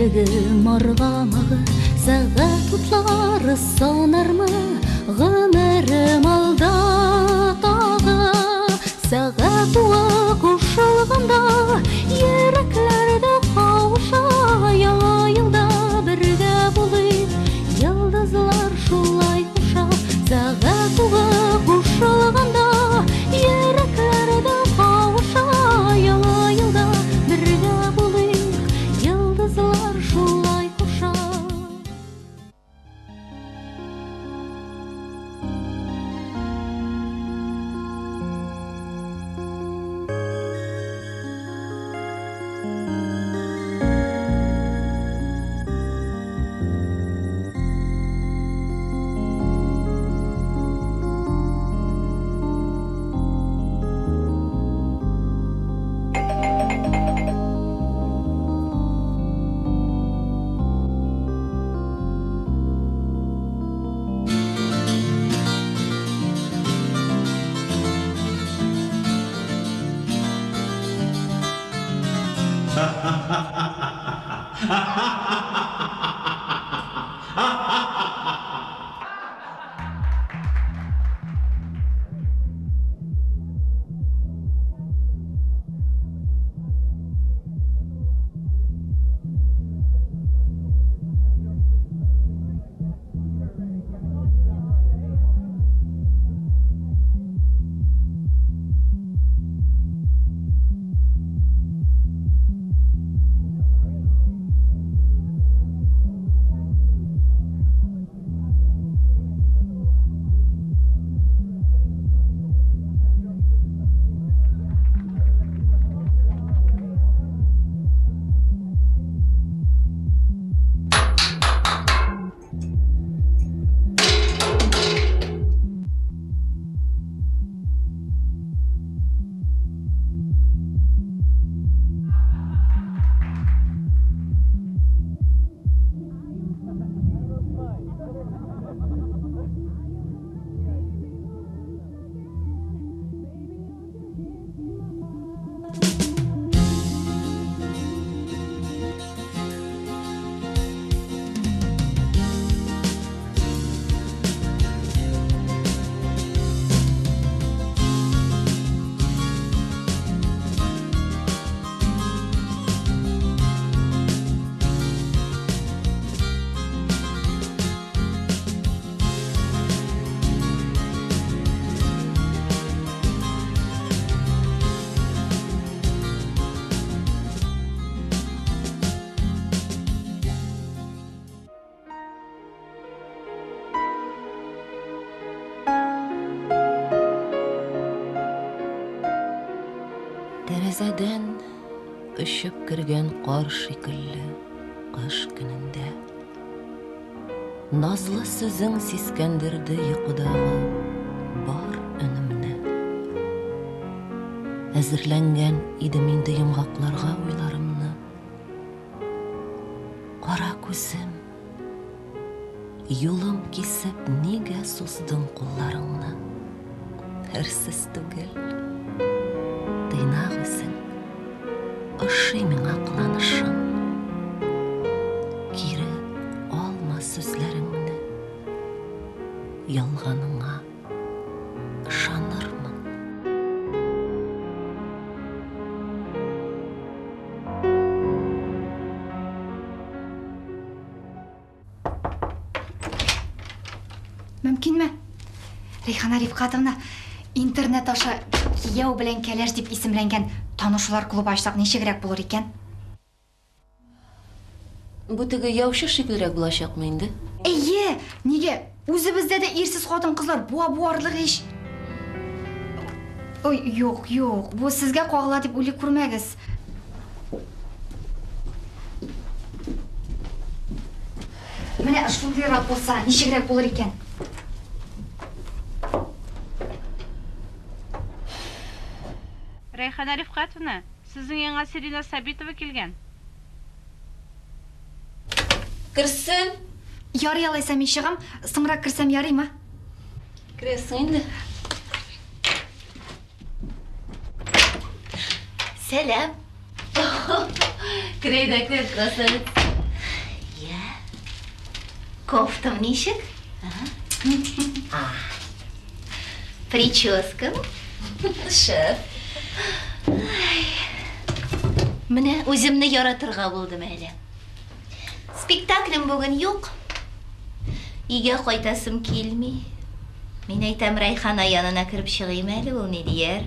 Яшьлегем аргамагы, сәгать утлары санармы, гомерем алда тагы. Сәгать уы кушылганда, йөрәкләр дә кавыша, яңа елда бергә булыйк, йолдызлар шулай куша. Сәгать уы кушылганда, йөрәкләр дә кавыша, яңа елда бергә булыйк, йолдызлар шулай куша. Тәрәзәдән очып кергән кар шикелле кыш көнендә. Назлы сүзең сискәндерде йокыдагы бар өнемне. Әзерләнгән идем инде йомгакларга уйларымны. Кара күзем, юлым кисеп нигә суздың кулларыңны? Әрсез түгел, тыйнак үзең, ошый миңа кыланышың. Кире алма сүзләреңне, ялганыңа ышанырмын. Мөмкинме? Рейхана Рифкатовна, интернет аша кияү белән кәләш дип исемләнгән танышулар клубы ачсак ничегрәк булыр икән? Бу теге яучы шикеллерәк булачакмы инде? Әйе, нигә? Үзебездә дә ирсез хатын-кызлар буа буарлык ич. Ой, юк, юк, бу сезгә кагыла дип уйлый күрмәгез. Менә шундыйрак булса, ничегрәк булыр икән? Рәйхана Рифкатовна, сезнең янга Сирина Сабитова килгән. Керсен! Ярый алайса мин чыгам, соңрак керсәм ярыймы? Керәсең инде. Сәлам! Керәй дә кер, красавица. Кофтам ничек? Прическам? Шәп. Менә үземне яратырга булдым әле. Спектаклем бүген юк. Өйгә кайтасым килми. Мин әйтәм, Рәйхана янына кереп чыгыйм әле, ул ни дияр?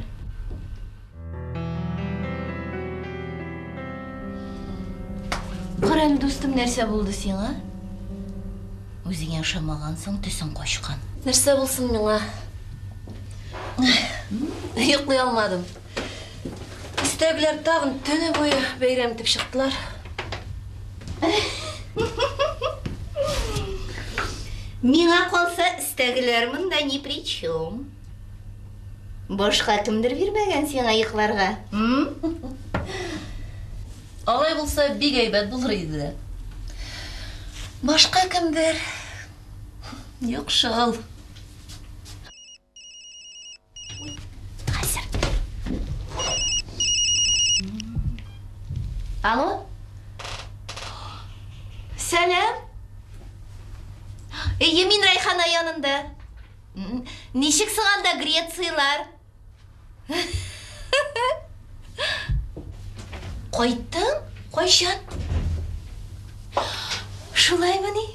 Кара әле, дустым, нәрсә булды сиңа? Үзеңә ошамагансың, төсең качкан. Нәрсә булсын миңа? Йоклый алмадым. Өстәгеләр тагын төне буе бәйрәм итеп чыктылар. Миңа калса, өстәгеләр монда ни при чем. Башка кемдер бирмәгән сиңа йокларга, м? Алай булса, бик әйбәт булыр иде дә. Башка кемдер? Юк шул. Хәзер. Алло? Сәлам. Әйе, мин Райхана янында. Ничек соң анда Грецияләр? Кайттың? Кайчан? Шулаймыни?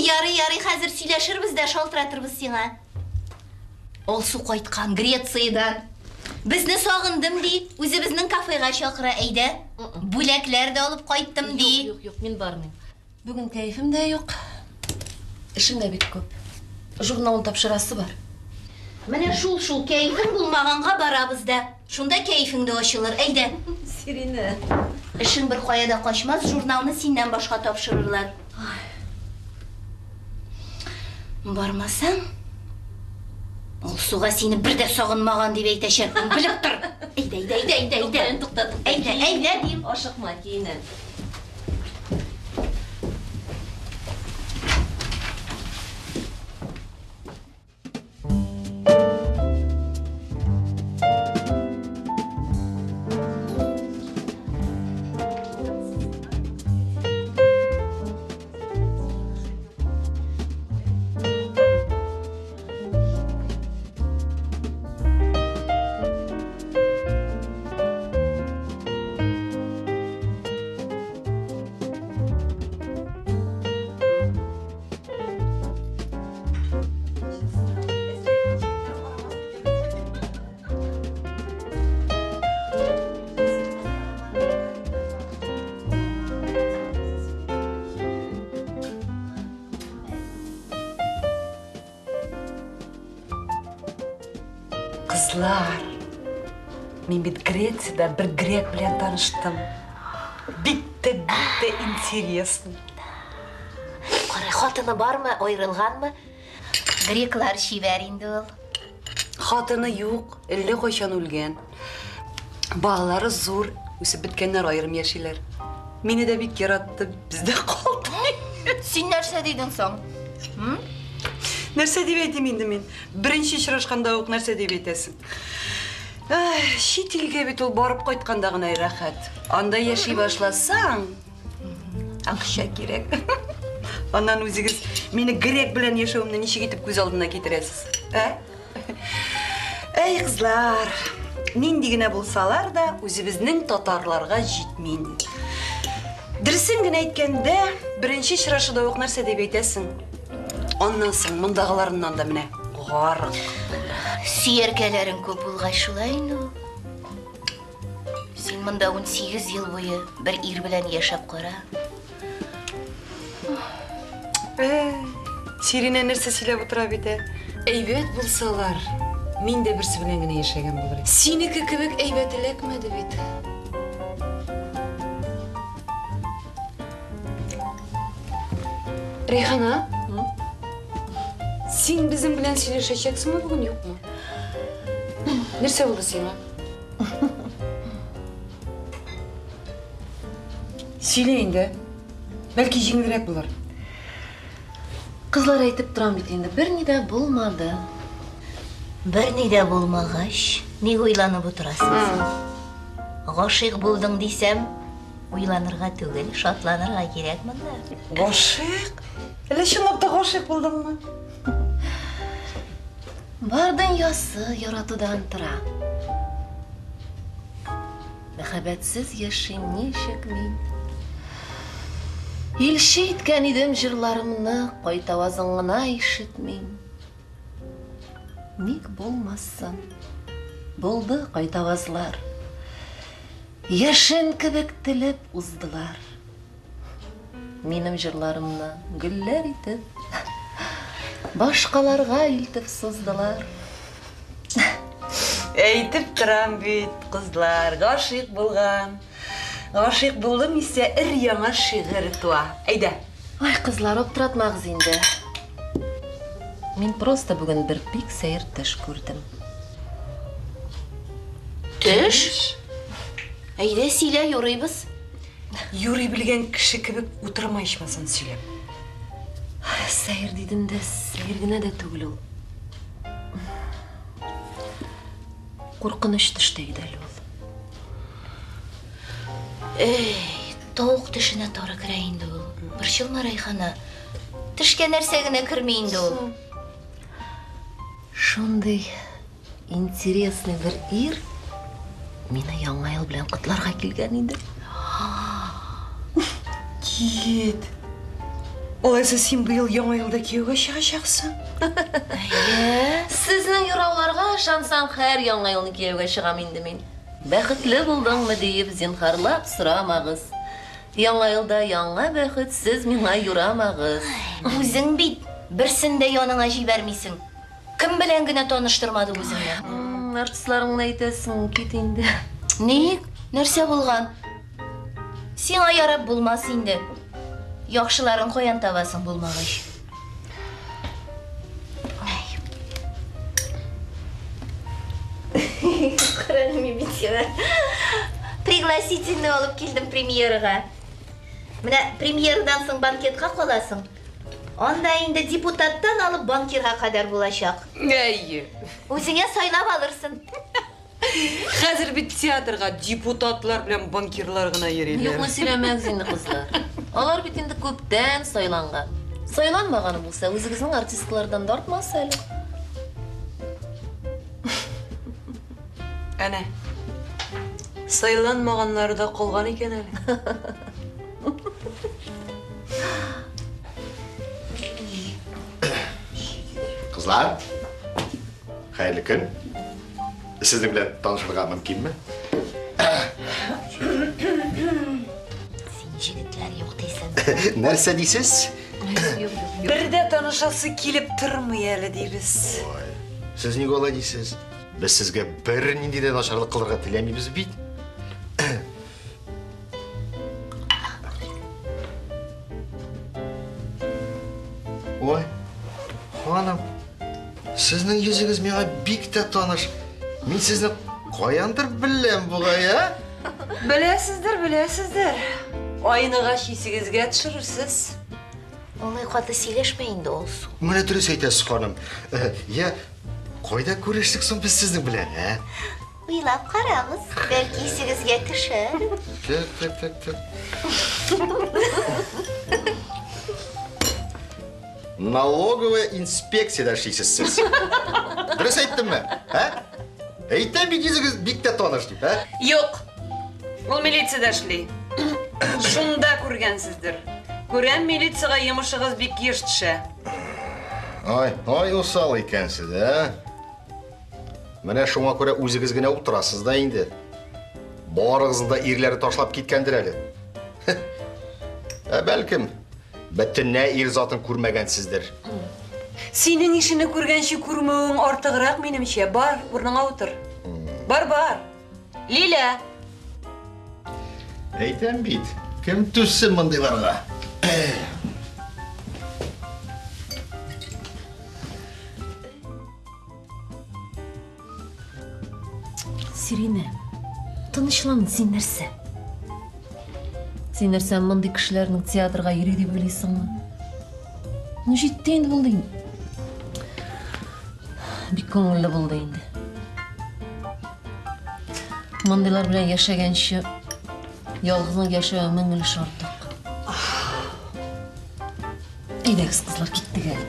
Ярый, ярый, хәзер сөйләшербез дә шалтыратырбыз сиңа. Алсу кайткан Грециядән. Безне сагындым ди, үзебезнең кафега чакыра, әйдә. Бүләкләр дә алып кайттым ди. Юк, юк, юк, мин бармыйм. Бүген кәефем дә юк. Эшем дә бик күп. Журналын тапшырасы бар. Менә шул-шул кәефең булмаганга барабыз да. Шунда кәефең дә ачылыр. Әйдә. Сиринә. Эшең бер кая да качмас, журналны синнән башка тапшырырлар. Бармасаң, Алсуга сине бер дә сагынмаган дип әйтәчәкмен, белеп тор. Әйдә, әйдә, әйдә, әйдә, әйдә. Тукта, тукта. Әйдә, әйдә, дим. Ашыкма, киенәм. Кызлар, мин бит Грециядә бер грек белән таныштым. Бик тә, бик тә интересно. Кара, хатыны бармы, аерылганмы? Греклар чибәр инде ул. Хатыны юк, әллә кайчан үлгән. Балалары зур, үсеп беткәннәр, аерым яшиләр. Мине дә бик яратты, бездә калды. Син нәрсә дидең соң? Нәрсә дип әйтим инде мин? Беренче очрашканда ук нәрсә дип әйтәсең? Ай, чит илгә бит ул барып кайтканда гына рәхәт. Анда яши башласаң, акча кирәк. Аннан үзегез мине грек белән яшәвемне ничек итеп күз алдына китерәсез? Ә? Әй, кызлар, нинди генә булсалар да, үзебезнең татарларга җитми инде. Дөресен генә әйткәндә, беренче очрашуда ук нәрсә дип әйтәсең? Аннан соң мондагыларыннан да менә гарык. Сөяркәләрең күп булгач шулай инде ул. Син монда 18 ел буе бер ир белән яшәп кара. Ә, Сиринә нәрсә сөйләп утыра бит, ә? Әйбәт булсалар, мин дә берсе белән генә яшәгән булыр идем. Синеке кебек әйбәт эләкмәде бит. Рәйхана, син безнең белән сөйләшәчәксеңме бүген, юкмы? Нәрсә булды сиңа? Сөйлә инде. Бәлки җиңелрәк булыр. Кызлар әйтеп торам бит инде, берни дә булмады. Берни дә булмагач, ник уйланып утырасың соң? Гашыйк булдың дисәм, Уйланырга түгел, шатланырга кирәк монда. Гашыйк? Әллә чынлап та гашыйк булдыңмы? Бар дөньясы яратудан тора. Мәхәббәтсез яшим ничек мин? Илче иткән идем җырларымны, кайтавазың гына ишетмим. Ник булмасын? Булды кайтавазлар. Яшен кебек телеп уздылар. Минем җырларымны гөлләр итеп, башкаларга илтеп суздылар. Әйтеп торам бит, кызлар, гашыйк булган. Гашыйк булдым исә өр-яңа шигырь туа. Әйдә. Ай, кызлар, аптыратмагыз инде. Мин просто бүген бер бик сәер төш күрдем. Төш? Әйдә, сөйлә, юрыйбыз. Юрый белгән кеше кебек утырма ичмасам сөйләп. Сәер дидем дә, сәер генә дә түгел ул. Куркыныч төш тә иде әле ул. Эй, тавык төшенә тары керә инде ул. Борчылма, Рәйхана. Төшкә нәрсә генә керми инде ул. Шундый интересный бер ир мине Яңа ел белән котларга килгән иде. Кит. Алайса син быел Яңа елда кияүгә чыгачаксың? Әйе. Сезнең юрауларга ышансам, һәр Яңа елны кияүгә чыгам инде мин. Бәхетле булдыңмы диеп, зинһарлап сорамагыз. Яңа елда яңа бәхет сез миңа юрамагыз. Үзең бит берсен дә яныңа җибәрмисең. Кем белән генә таныштырмады үзеңне? Артистларыңны әйтәсең, кит инде. Ник? Нәрсә булган? Сиңа ярап булмас инде. Яхшыларын каян табасың булмагач? Караны мин бит сиңа. Пригласительный алып килдем премьерага. Менә премьерадан соң банкетка каласың. Анда инде депутаттан алып банкирга кадәр булачак. Әйе. Үзеңә сайлап алырсың. Хәзер бит театрга депутатлар белән банкирлар гына йөриләр. Юкны сөйләмәгез инде, кызлар. Алар бит инде күптән сайланган. Сайланмаганы булса, үзегезнең артистлардан да артмас әле. Әнә. Сайланмаганнары да калган икән әле. Кызлар, хәерле көн. Сезнең белән танышырга мөмкинме? Син җегетләр юк дисең. Нәрсә дисез? Бер дә танышасы килеп тормый әле дибез. Ой, сез ник алай дисез? Без сезгә бернинди дә начарлык кылырга теләмибез бит. Ой, ханым, сезнең йөзегез миңа бик тә таныш. Мин сезне каяндыр беләм бугай, ә? Беләсездер, беләсездер. Айныгач исегезгә төшерерсез. Алай каты сөйләшмә инде, Алсу. Менә дөрес әйтәсез, ханым. Я, кайда күрештек соң без сезнең белән, ә? Уйлап карагыз, бәлки исегезгә төшәр. Так, так, так, так. Налоговая инспекциядә эшлисез сез. Дөрес әйттемме? Ә? Әйтәм бит йөзегез бик тә таныш дип, ә? Юк. Ул милициядә эшли. Шунда күргәнсездер. Күрәм, милициягә йомышыгыз бик еш төшә. Ай, ай усал икәнсез, ә? Менә шуңа күрә үзегез генә утырасыз да инде. Барыгызны да ирләре ташлап киткәндер әле. Ә бәлкем, бөтенләй ир затын күрмәгәнсездер. Синең ишене күргәнче күрмәвең артыграк минемчә. Бар, урыныңа утыр. Бар, бар. Лиля! Әйтәм бит, кем түзсен мондыйларга? Сиринә, тынычлан, син нәрсә? Син нәрсә мондый кешеләрнең театрга йөри дип уйлыйсыңмы? Ну, җитте инде булды инде. Бик күңелле булды инде. Мондыйлар белән яшәгәнче Ялгызың яшәве мең өлеш артык. Әйдәгез, кызлар, киттек әле.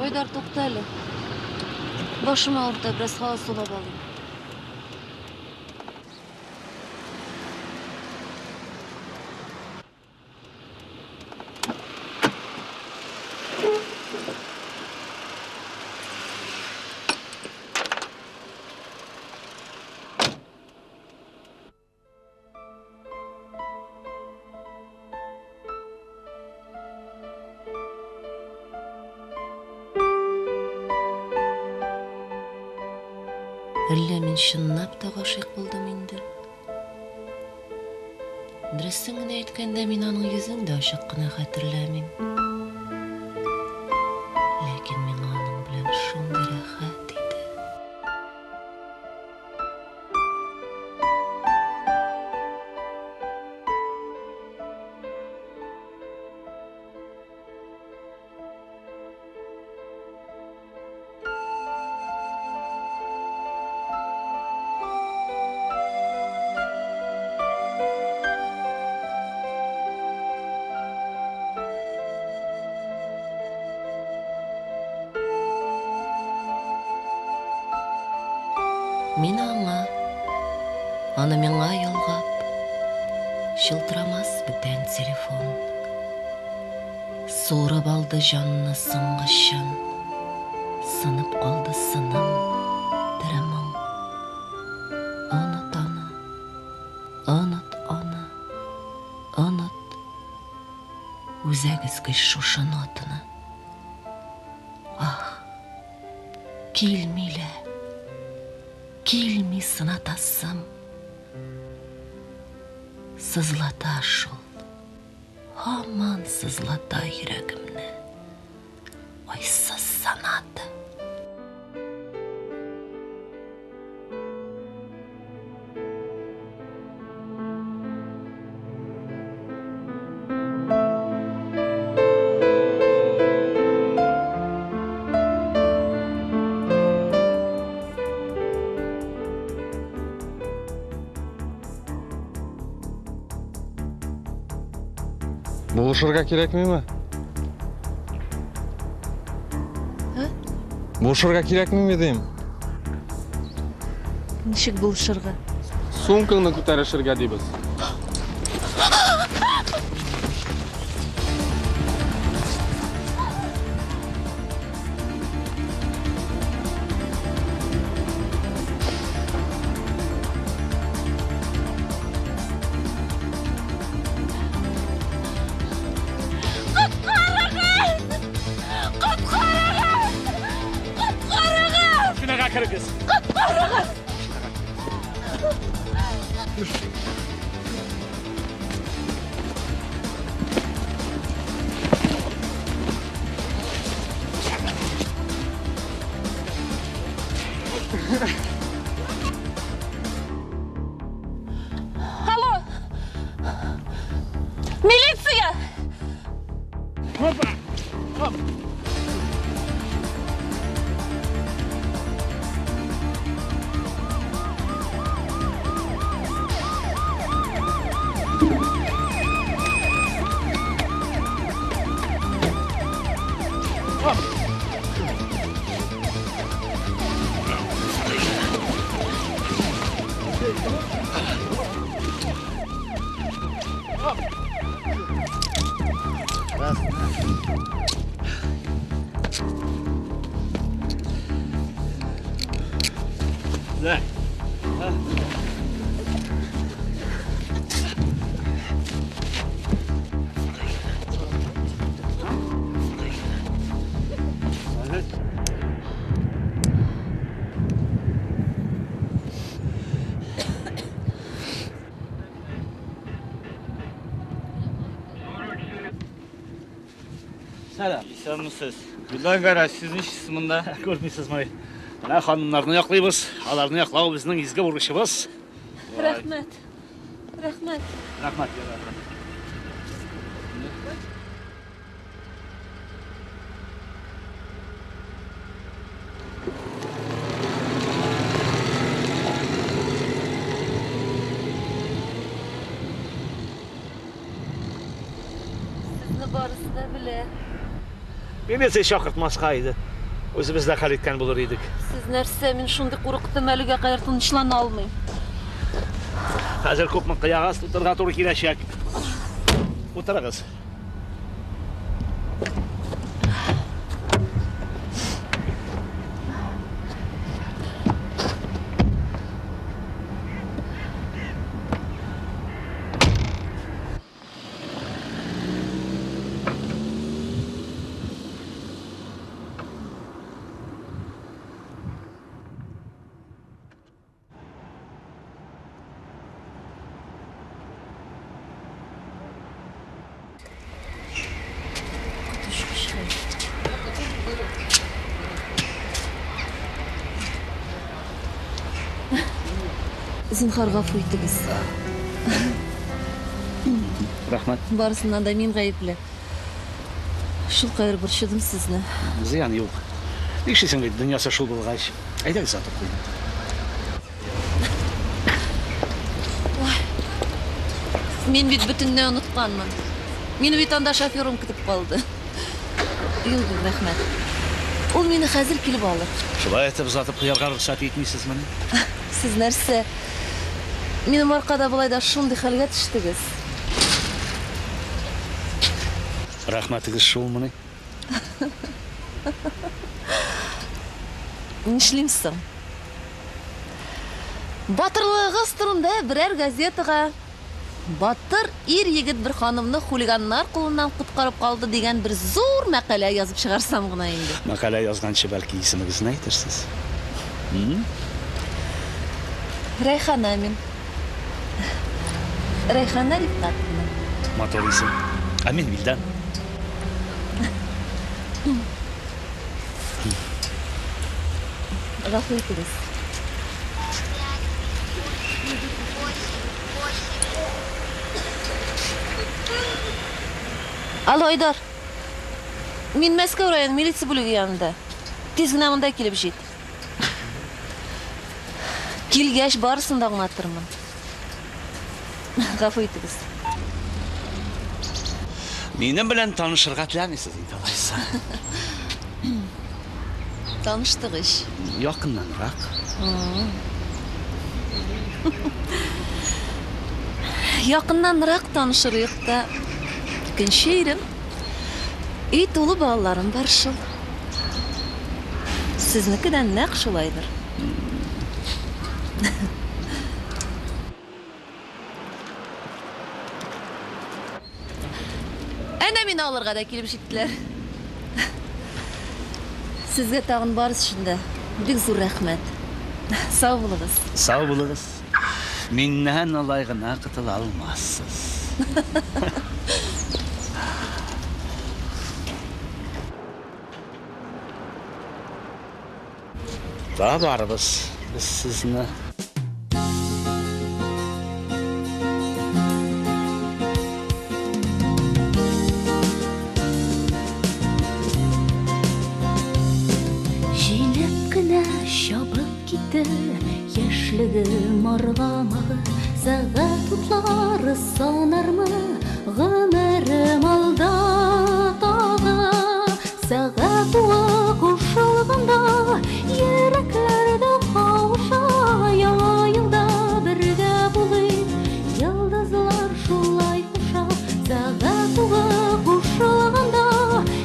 Айдар, тукта әле. Башым авырта, бераз һава сулап алыйм. Әллә мин чынлап та гашыйк булдым инде? Дөресен генә әйткәндә, мин аның йөзен дә ачык кына хәтерләмим. Ләкин миңа аның белән шундый рәхәт иде. Мин аңа, аны миңа ялгап, чылтырамас бүтән телефон. Суырып алды җанны соңгы чын, сынып калды сыным, тере моң. Оныт аны, оныт аны, оныт. Үзәк өзгеч шушы нотаны. Ах, килми лә, килми сынатасым. Сызлата шул, һаман сызлата йөрәгемне. Айсыз соната. Булышырга кирәкмиме? Булышырга кирәкмиме дим? Ничек булышырга? Сумкаңны күтәрешергә дибез. Коткарыгыз! Коткарыгыз! Машинага керегез. Коткарыгыз! Алло! Милиция! Опа! Оп! Да. Исәнмесез. Гүзәл Гәрәй, сез нишлисез монда? Күрмисезме? Менә ханымнарны яклыйбыз. Аларны яклау безнең изге бурычыбыз. Рәхмәт. Рәхмәт. Рәхмәт, рәхмәт. Сезне барысы да белә. Милиция чакыртмаска иде. Үзебез дә хәл иткән булыр идек. Сез нәрсә, мин шундый курыктым, әлегә кадәр тынычлана алмыйм. Хәзер күпме кыягаз тутырырга туры киләчәк. Утырыгыз. Коточкыч хәл. Зинһар, гафу итегез. Рәхмәт. Барысыннан да мин гаепле. Шулкадәр борчыдым сезне. Зыян юк. Нишлисең бит, дөньясы шул булгач. Әйдәгез атып куйын. Мин бит бөтенләй онытканмын. Мине бит анда шоферым көтеп калды. Юк, юк, рәхмәт. Ул мине хәзер килеп алыр. Шулай итеп озатып куярга рөхсәт итмисезмени? Сез нәрсә? Минем аркада болай да шундый хәлгә төштегез. Рәхмәтегез шулмыни? Нишлим соң? Батырлыгыгыз турында берәр газетага Батыр ир-егет бер ханымны хулиганнар кулыннан коткарып калды дигән бер зур мәкалә язып чыгарсам гына инде. Мәкалә язганчы, бәлки, исемегезне әйтерсез? Рәйхана мин. Рәйхана Рифкатовна. Матур исем. Ә мин Вилдан. Гафу итегез. Алло, Айдар. Мин Мәскәү район милиция бүлеге янында. Тиз генә монда килеп җит. Килгәч, барысын да аңлатырмын. Гафу итегез. Минем белән танышырга теләмисез инде алайса. Таныштык ич. Якыннанрак. Якыннанрак танышырыек та. Икенче ирем. Өй тулы балаларым бар шул. Сезнеке дә нәкъ шулайдыр. Әнә мине алырга да килеп җиттеләр. Сезгә тагын барысы өчен дә бик зур рәхмәт. Сау булыгыз. Сау булыгыз. Миннән алай гына котыла алмассыз. Табарбыз без сезне. Җиләп кенә чабып китте яшьлегем аргамагы. Сәгать утлары санармы гомерем алда тагы. Сәгать уы кушылганда йөрәкләр дә кавыша. Яңа елда бергә булыйк, йолдызлар шулай куша. Сәгать уы кушылганда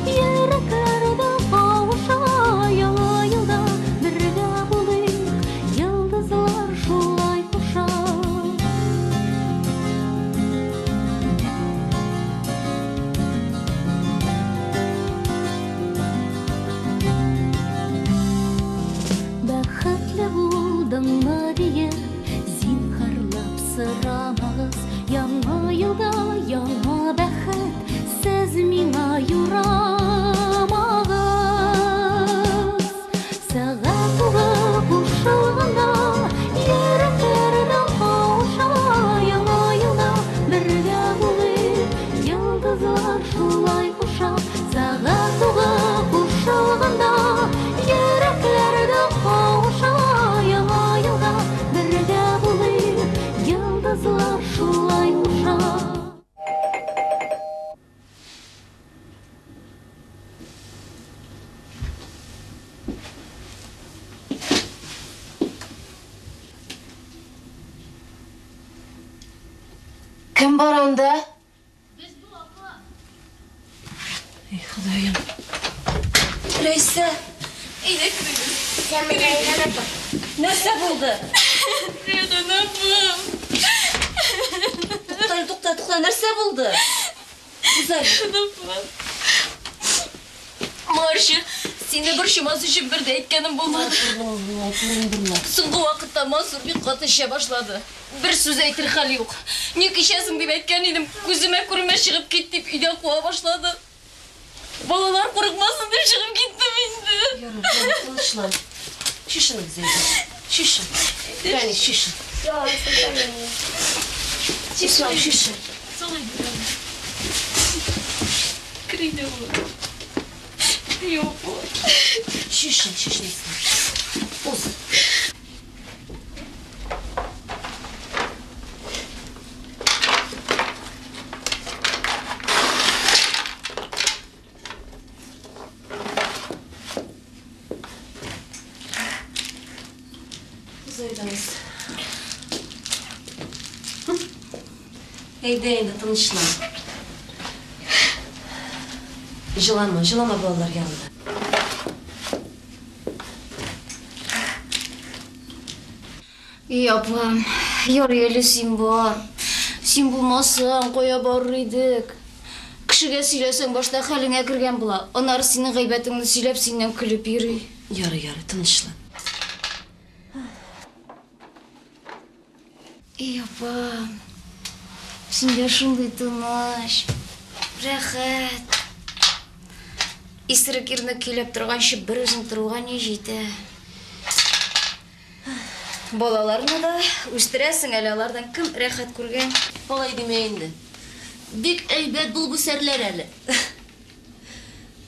йөрәкләр дә кавыша. Яңа елда бергә булыйк, йолдызлар шулай куша. Кем бар анда? Без бу, апа. Эй, Ходаем. Рәйсә, әйдә керегез. Нәрсә булды? Рәйхана апа. Тукта, тукта, тукта, нәрсә булды? Гүзәл. Апа. Моңарчы сине борчымас өчен бер дә әйткәнем булмады. Соңгы вакытта Мансур бик каты эчә башлады. Бер сүз әйтер хәл юк. Ник эчәсең дип әйткән идем, күземә күренмә чыгып кит дип өйдән куа башлады. Балалар курыкмасын дип чыгып киттем инде. Ярар, ярар, тынычлан. Чишенгез әйдә. Чишен. Рәнис, чишен. Чишен, чишен. Кер инде, улым. Юк. Чишен, чишен. Уз. Уз әйдәгез. Әйдә инде, тынычлан. Җылама, җылама балалар янында. И, апам, ярый әле син бар. Син булмасаң, кая барыр идек? Кешегә сөйләсәң, башта хәлеңә кергән була. Аннары синең гайбәтеңне сөйләп, синнән көлеп йөри. Ярый, ярый, тынычлан. И, апам, синдә шундый тыныч, рәхәт. Исерек ирне көйләп торганчы бер үзең торуга ни җитә? Балаларны да үстерәсең әле, алардан кем рәхәт күргән? Алай димә инде. Бик әйбәт булып үсәрләр әле.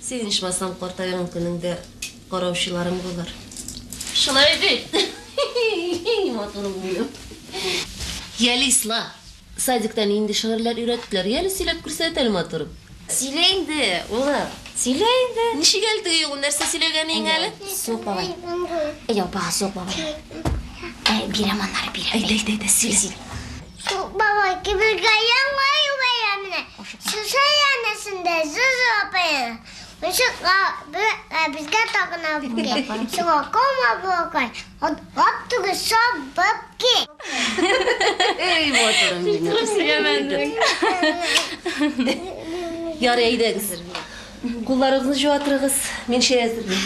Син ичмасам картайган көнеңдә караучыларың булыр. Шулай бит. Матурым минем. Яле, Исла, садикта нинди шигырьләр өйрәттеләр? Яле, сөйләп күрсәт әле, матурым. Сөйлә инде, улым. Сөйлә инде. Ничек әле теге юлы нәрсә сөйләгәнең әле? Сук бабай. Әй, апа, сук бабай. Бирәм аннары, бирәм. Әйдә, әйдә, әйдә, сөйлә. Сук бабай кибергә яңа ел бәйрәменә. Шушы янәсендә Зузу апай. Мышыкка безгә тагын алып кил. Шуңа калма балакай. Атлап түгел, сабып кил. Эй, матурым минем. Ярый, әйдәгез. Кулларыгызны җуа торыгыз. Мин чәй әзерлим.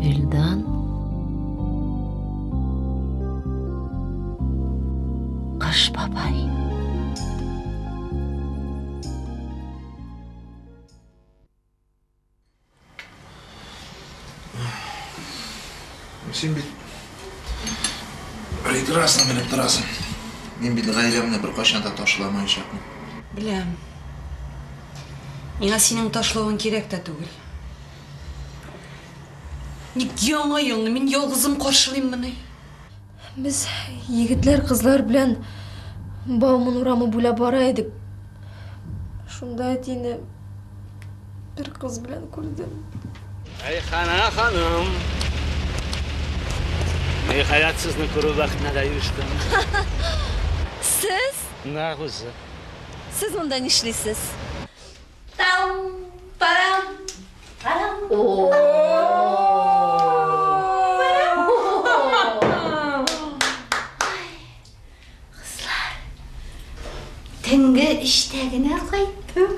Вилдан. Кыш бабай. Син бит прекрасно белеп торасың. Мин бит гаиләмне беркайчан да ташламаячакмын. Беләм. Миңа синең ташлавың кирәк тә түгел. Ник яңа елны мин ялгызым каршылыйммыни? Без егетләр, кызлар белән Бауман урамы буйлап бара идек. Шунда әтине бер кыз белән күрдем. Рәйхана ханым. Ниһаять сезне күрү бәхетенә дә ирештем. Сез? Нәкъ үзе. Сез монда нишлисез? Там, парам, парам. Кызлар, төнге өчтә генә кайттым.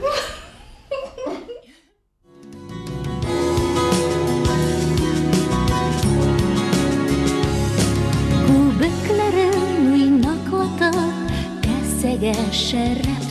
Күбекләрен уйнаклатып, касәгә шәраб